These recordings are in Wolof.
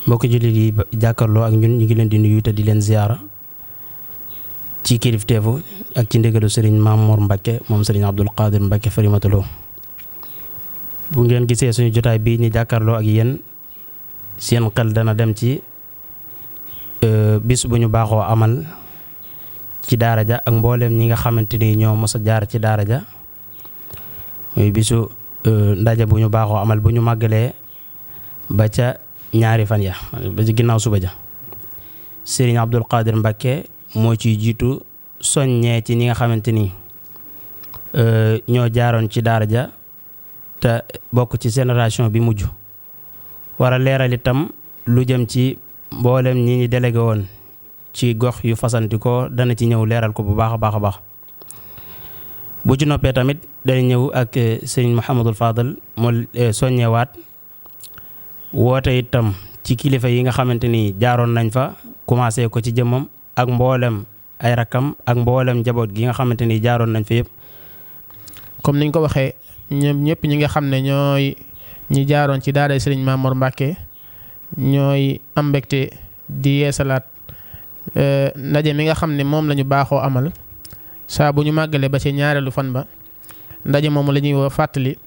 mbokki jullit yi jàkkaarloo ak ñun ñu ngi leen di nuyu te di leen ziyaara ci kilifteefu ak ci ndigalu sëriñ Mamour Mbacke moom sëriñ Abdul Qadir Mbacke Farimatullah. bu ngeen gisee suñu jotaay bii ñu jàkkaarloo ak yéen seen xel dana dem ci bis bu ñu baaxoo amal ci daara ja ak mbooleem ñi nga xamante ni ñoo mos a jaar ci daara ja muy bisu ndaje bu ñu baaxoo amal bu ñu màggalee ba ca ñaari fan ya ba ci ginnaaw suba ja. Serigne Abdul Qadir Mbacke moo ciy jiitu soññee ci ñi nga xamante ni ñoo jaaroon ci daara ja te bokk ci génération bi mujj war a leeral itam lu jëm ci mboolem ñi ñi délégué woon ci gox yu fasanti ko dana ci ñëw leeral ko bu baax a baax a baax. bu ci noppee tamit day ñëw ak Serigne Mouhamadul Fadal moo soññewaat woote itam ci kilifa yi nga xamante ni jaaroon nañ fa commencé ko ci jëmmam ak mboolem ay rakkam ak mboolem njaboot gi nga xamante ni jaaroon nañ fa yëpp. comme niñ ko waxee ñoom ñëpp ñi nga xam ne ñooy ñi jaaroon ci daara Serigne Mamour Mbacke ñooy am mbégte di yeesalaat ndaje mi nga xam ne moom la ñu baaxoo amal saa bu ñu màggalee ba ci ñaareelu fan ba ndaje moomu la ñuy woo fàttali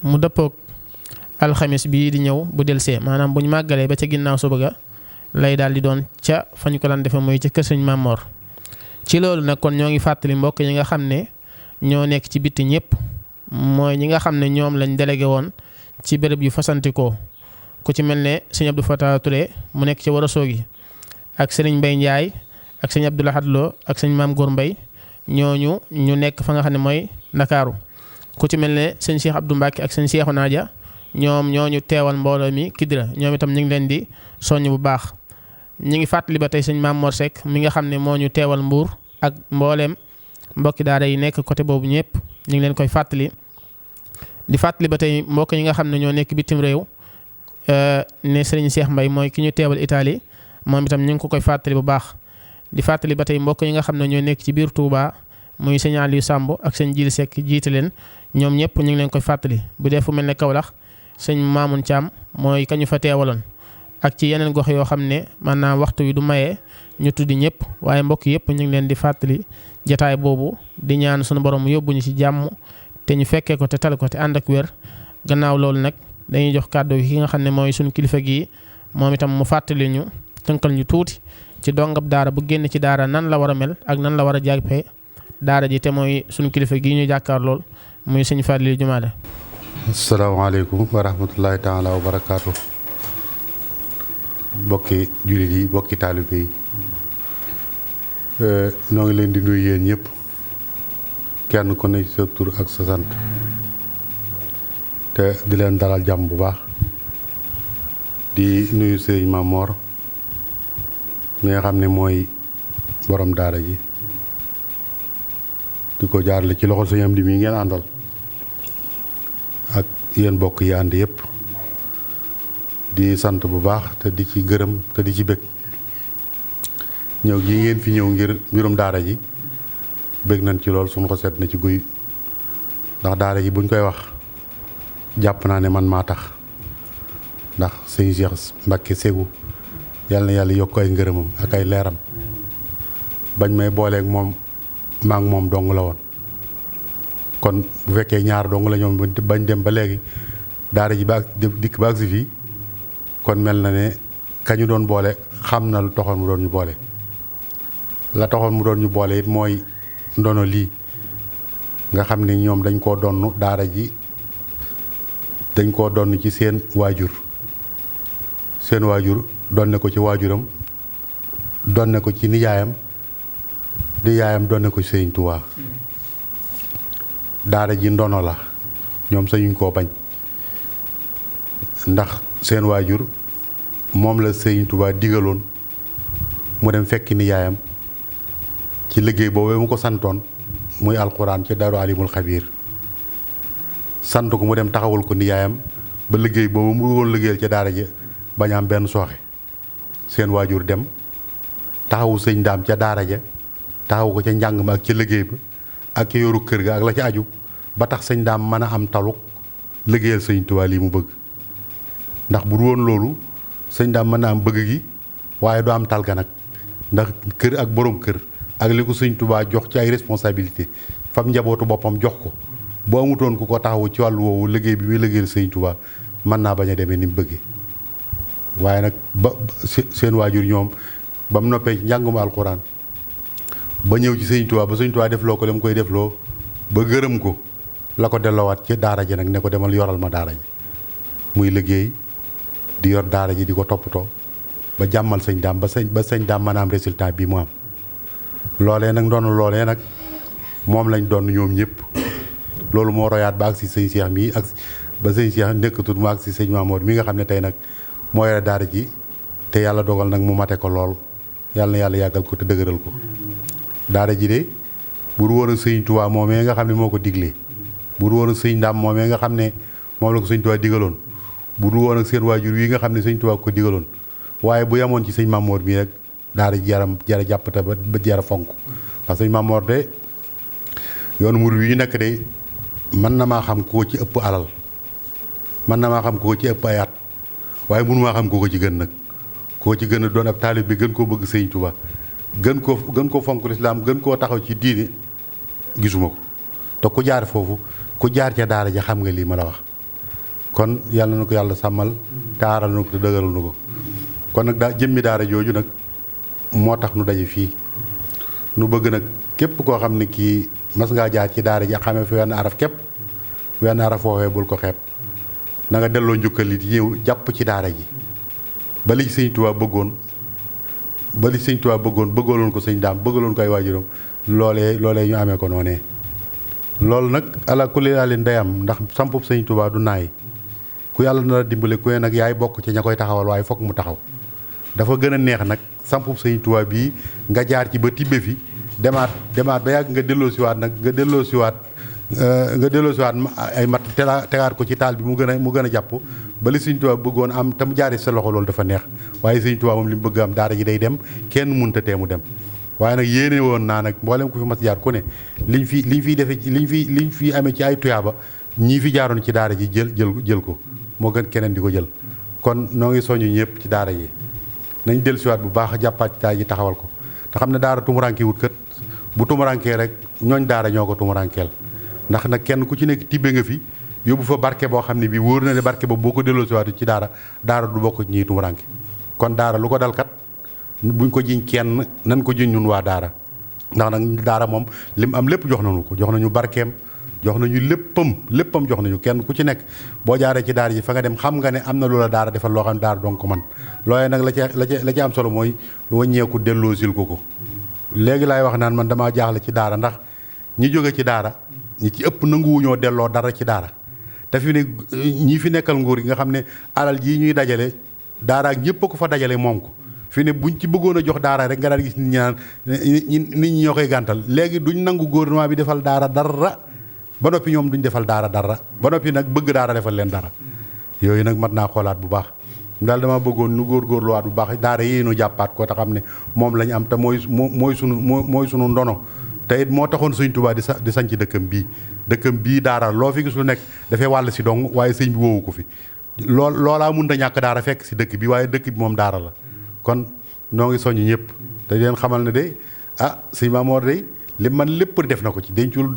mu dëppook alxamis bii di ñëw bu delsee maanaam bu ñu màggalee ba ca ginnaaw suba ga lay daal di doon ca fa ñu ko daan defee muy ca kër Serigne Mamour. ci loolu nag kon ñoo ngi fàttali mbokk yi nga xam ne ñoo nekk ci bitti ñëpp mooy ñi nga xam ne ñoom lañ délégué woon ci béréb yu fasantikoo ku ci mel ne sëñ Abdou Fatah Touré mu nekk ci Ourossogui ak sëriñ Mbaye Ndiaye ak sëñ Abdou Lahad Lo ak sëñ Maam Góor Mbay ñooñu ñu nekk fa nga xam ne mooy Ndakaaru ku ci mel ne sëñ Cheikh Abdou Mbacke ak sëñ Cheikhu Naaja ñoom ñooñu teewal mbooloo mi Kidira ñoom itam ñu ngi leen di soññ bu baax. ñu ngi fàttali ba tey sëñ Maam Mor Seck mi nga xam ne moo ñu teewal Mbuur ak mbooleem mbokki daara yi nekk côté boobu ñëpp ñu ngi leen koy fàttali. di fàttali ba tey mbokk yi nga xam ne ñoo nekk bitim réew ne Serigne Cheikh Mbaye mooy ki ñu teewal Italie moom itam ñu ngi ko koy fàttali bu baax. di fàttali ba tey mbokk yi nga xam ne ñoo nekk ci biir Touba muy sëñ Aliou Samb ak sëñ Jili Seck jiite leen ñoom ñëpp ñu ngi leen koy fàttali. bu dee fu mel ne Kaolack sëñ Mamoun Thiam mooy ka ñu fa teewaloon ak ci yeneen gox yoo xam ne maanaam waxtu wi du mayee ñu tuddi ñëpp waaye mbokk yëpp ñu ngi leen di fàttali jataay boobu di ñaan sunu borom yóbbu ñu ci jàmm te ñu fekkee ko te tal ko te ànd ak wér. gannaaw loolu nag dañuy jox kàddu gi ki nga xam ne mooy suñu kilifa gi moom itam mu fàttali ñu tënkal ñu tuuti ci dongab daara bu génn ci daara nan la war a mel ak nan la war a jàppee daara ji te mooy suñu kilifa gi ñu jàkkaar lool muy sëñ Fadilou Jumaada. asalaamaaleykum wa rahmatullahi taala wa barakaatu. bokki jullit yi bokki taalibe yi noo ngi leen di nuyu yéen ñëpp kenn ku ne sa tur ak sa sant te di leen dalal jàmm bu baax di nuyu sëriñ Mamor mi nga xam ne mooy borom daara ji di ko jaarale ci loxol sëñ Amdi mi ngeen àndal ak yéen bokk yi ànd yëpp di sant bu baax te di ci gërëm te di ci bëgg ñëw gi ngeen fi ñëw ngir mbirum daara ji bëgg nañ ci lool suñu ko seet na ci guy ndax daara ji buñ koy wax jàpp naa ne man maa tax ndax sëñ Cheikh Mbacke Ségou yàlla na yàlla yokk ay ngërëmam ak ay leeram bañ may booleeg moom maa ngi moom dong la woon kon bu fekkee ñaar dong la ñoom bañ dem ba léegi daara ji ba dikk ba agsi fii kon mel na ne kañu doon boole xam na lu taxoon mu doon ñu boole la taxoon mu doon ñu boole it mooy ndono lii nga xam ne ñoom dañ koo donn daara ji dañ koo donn ci seen waajur donne ko ci waajuram donne ko ci nijaayam nijaayam donne ko ci Sëriñ Tuubaa daara ji ndono la ñoom sañuñ koo bañ ndax seen waajur moom la Sëriñ Tuubaa digaloon mu dem fekki nijaayam ci liggéey boobu mu ko santoon muy alxuraan ci Daaru Alimul Xabiir sant ko mu dem taxawul ko nijaayam ba liggéey boobu mu woon liggéeyal ca daara ja bañ am benn sooxe seen waajur dem taxawu sëñ daam ca daara ja taxawu ko ca njàng ma ak ca liggéey ba ak ca yoru kër ga ak la ca aju ba tax sëñ daam mën a am taluk liggéeyal Sëriñ Tuubaa lii mu bëgg ndax bu du woon loolu sëñ daam mën na am bëgg gi waaye du am talga nag ndax kër ak borom kër ak li ko sëñ Tuubaa jox ci ay responsabilité fam njabootu boppam jox ko boo amutoon ku ko taxawu ci wàllu woowu liggéey bi muy liggéeyal sëñ Tuubaa mën naa bañ a demee ni mu bëggee waaye nag ba seen waajur ñoom ba mu noppee ci njàngum alxuraan ba ñëw ci sëñ Tuubaa ba sëñ Tuubaa defloo ko la mu koy defloo ba gërëm ko la ko delloowaat ci daara ji nag ne ko demal yoral ma daara ji muy liggéey di yor daara ji di ko toppatoo ba jàmmal sëñ daam ba sëñ daam mën a am résultat bii mu am loolee nag doon loolee nag moom lañ doon ñoom ñëpp loolu moo royaat ba ak si sëñ Cheikh mii ak ba sëñ Cheikh nekkatul mu ak si sëñ Mamour mi nga xam ne tey nag moo yore daara ji te yàlla dogal nag mu mate ko lool yàlla na yàlla yàggal ko te dëgëral ko daara ji de bu du woon ak sëñ Tuubaa moomee nga xam ne moo ko diglee bu du woon ak sëñ Ndaam moomee nga xam ne moom la ko sëñ Tuubaa digaloon bu du woon ak seen waajur yi nga xam ne sëñ Tuubaa ko digaloon waaye bu yemoon ci sëñ Mamour mii rek daara ji jara jàppate ba jara fonk ndax sëñ Mamour de yoonu murid wi ñu nekk de mën na maa xam koo ci ëpp alal mën na maa xam koo ci ëpp ay at waaye mënu maa xam koo ko ci gën nag koo ci gën a doon ab taalib bi gën koo bëgg sëñ Tuubaa gën koo fonk lislaam gën koo taxaw ci diini gisuma ko te ku jaar foofu ku jaar ca daara ja xam nga lii ma la wax kon yàlla na ko yàlla sàmmal te aaral na ko te dëgëral na ko kon nag daa jëmmi daara jooju nag moo tax nu daje fii nu bëgg nag képp koo xam ne kii mas ngaa jaar ci daara ji xamee fi wenn araf képp wenn araf woowee bul ko xeeb na nga delloo njukkal li ñëw jàpp ci daara ji ba li sëñ Tuubaa bëggaloon ko sëñ daam bëggaloon ko ay waajuram loolee ñu amee ko noonee loolu nag ala kulli leen day am ndax sampub sëñ Tuubaa du naay ku yàlla na la dimbale ku ne nag yaay bokk ci ña koy taxawal waaye fokk mu taxaw dafa gën a neex nag sampub sëñ Tuubaa bii nga jaar ci ba tibbe fi demaat ba yàgg nga delloo siwaat ay mat tegaat ko ci taal bi mu gën a jàpp ba li sëñ Tuubaa bëggoon am te mu jaaree sa loxo loolu dafa neex waaye sëñ Tuubaa moom li mu bëgg am daara ji day dem kenn mënta tee mu dem waaye nag yéene woon naa nag mboolem ku fi mas jaar ku ne liñ fi amee ci ay tuyaaba ñii fi jaaroon ci daara ji jël ko moo gën keneen di ko jël kon noo ngi soñu ñëpp ci daara ji nañ dellusiwaat bu baax jàppaat ci daara ji taxawal ko te xam ne daara tumuraanke wut kët bu tumurankee rek ñooñ daara ñoo ko tumurankeel ndax nag kenn ku ci nekk tibbe nga fi yóbbu fa barke boo xam ne bii wóor na ne barke boobu boo ko delloosiwaat ci daara du bokk ci ñiy tumuranke kon daara lu ko dal kat buñ ko jiñ kenn nan ko jiñ ñun waa daara ndax nag daara moom lim am lépp jox nañu ko jox nañu barkeem jox nañu léppam jox nañu kenn ku ci nekk boo jaaree ci daara ji fa nga dem xam nga ne am na loola daara defal loo xam ne daara donc ko man loolee nag la ci am solo mooy wàññeeku delloosil ko léegi laay wax naan man damaa jaaxle ci daara ndax ñi jóge ci daara ñi ci ëpp nanguwuñoo delloo dara ci daara te fi ne ñii fi nekkal nguur gi nga xam ne alal jii ñuy dajale daara ak ñëpp a ko fa dajale moom ko fi ne buñ ci bëggoon a jox daara rek nga daan gis nit ñi naan nit ñi ñoo koy gàntal léegi duñ nangu gouvernement bi defal daara dara ba noppi ñoom duñ defal daara dara ba noppi nag bëgg daara defal leen dara yooyu nag mat naa xoolaat bu baax daal dama bëggoon nu góorgóorluwaat bu baax daara yi nu jàppaat ko te xam ne moom lañ am te mooy sunu ndono te it moo taxoon sëñ Tuubaa di sañ ci dëkkam bii daara loo fi gis lu nekk dafay wàll si dong waaye sëñ bi woowu ko fi loolaa mun da ñàkk daara fekk si dëkk bi waaye dëkk bi moom daara la kon noo ngi soññ ñëpp te leen xamal ne de sëñ Mamoor de li man lépp def na ko ci dencul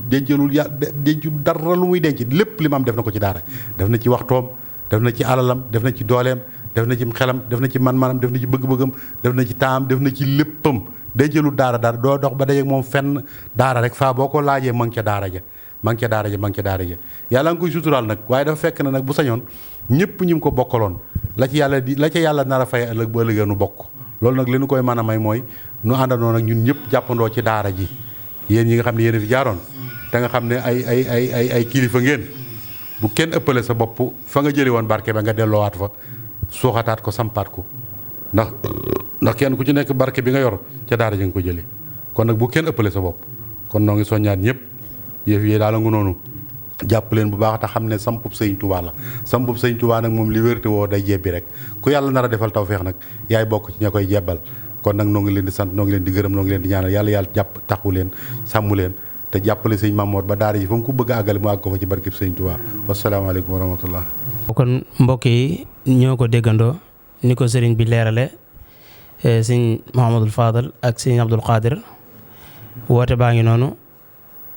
dara lu muy denc lépp li ma am def na ko ci daara def na ci waxtoom def na ci alalam def na ci dooleem def na ci xelam def na ci man-manam def na ci bëgg-bëggam def na ci taam def na ci léppam dencelul daara doo dox ba dajeeg moom fenn daara rek faa boo ko laajee ma ngi ca daara ja yàlla nga koy suturaal nag waaye dafa fekk na nag bu sañoon ñëpp ñi mu ko bokkaloon la ca yàlla nar a fay ëllëg ba ëllëgee nu bokk loolu nag li nu koy mën a may mooy nu àndandoo nag ñun ñëpp jàppandoo ci daara ji yéen ñi nga xam ne yéen a fi jaaroon te nga xam ne ay kilifa ngeen bu kenn ëppale sa bopp fa nga jëli woon barke ba nga delloowaat fa suuxataat ko sampaat ko ndax kenn ku ci nekk barke bi nga yor ca daara ji nga ko jëlee kon nag bu kenn ëppale sa bopp kon noo ngi soññaat ñëpp yëf yi daal nga noonu jàpp leen bu baax te xam ne sampub sëñ Tuubaa la sampub sëñ Tuubaa nag moom li wérte woo day jebbi rek ku yàlla nar a defal tawfeex nag yaay bokk ci ña koy jebbal kon nag noo ngi leen di sant noo ngi leen di gërëm noo ngi leen di ñaanal yàlla jàpp taxu leen sàmm leen te jàppale sëñ Mamoor ba daara ji fa mu ko bëgg a àggale mu àgg ko fa ci barkeb sëñ Tuubaa wasalaamaaleykum wa rahmatullah kon mbokk yi ñoo ko déggandoo ni ko sëriñ bi leerale sëñ Mouhamadul Fadal ak sëñ Abdul Qadir woote baa ngi noonu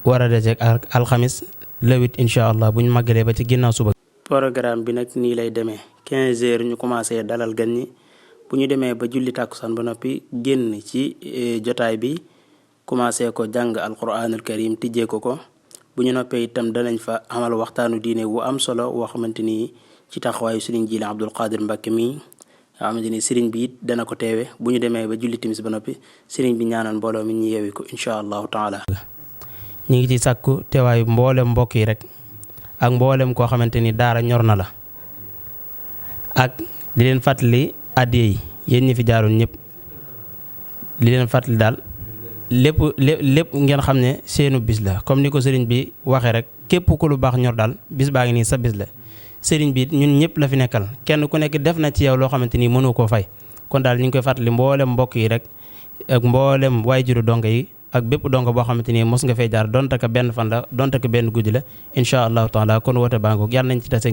war a dajeek alxamis le 8 incha allah bu ñu màggalee ba ci ginnaaw suba. programme bi nag nii lay demee 15 heures ñu commencé dalal gan ñi bu ñu demee ba julli tàkkusaan ba noppi génn ci jotaay bi commencé ko jàng alquranul karim tijjee ko bu ñu noppee itam danañ fa amal waxtaanu diine wu am solo woo xamante ni ci taxawaayu sëriñ Jili Abdul Qadir Mbàkke mi nga xamante ni sëriñ bi it dana ko teewe bu ñu demee ba julli timis ba noppi sëriñ bi ñaanal mbooloo mi ñu yeewi ko incha allahu taala. ñu ngi ci sàkku teewaayu mboolem mbokk yi rek ak mboolem koo xamante ni daara ñor na la ak di leen fàttali addiya yi yéen ñi fi jaaroon ñëpp li leen fàttali daal lépp ngeen xam ne seenu bis la comme ni ko sëriñ bi waxee rek képp ku lu baax ñor daal bis baa ngi nii sa bis la sëriñ bi ñun ñëpp la fi nekkal kenn ku nekk def na ci yow loo xamante ni mënu koo fay kon daal ñu ngi koy fàttali mboolem mbokk yi rek ak mboolem waajuru donga yi ak bépp donga boo xamante ni mos nga fay jaar donte ka benn fan la donte ka benn guddi la incha allahu taala kon woote baa ngoog yàlla nañ ci tase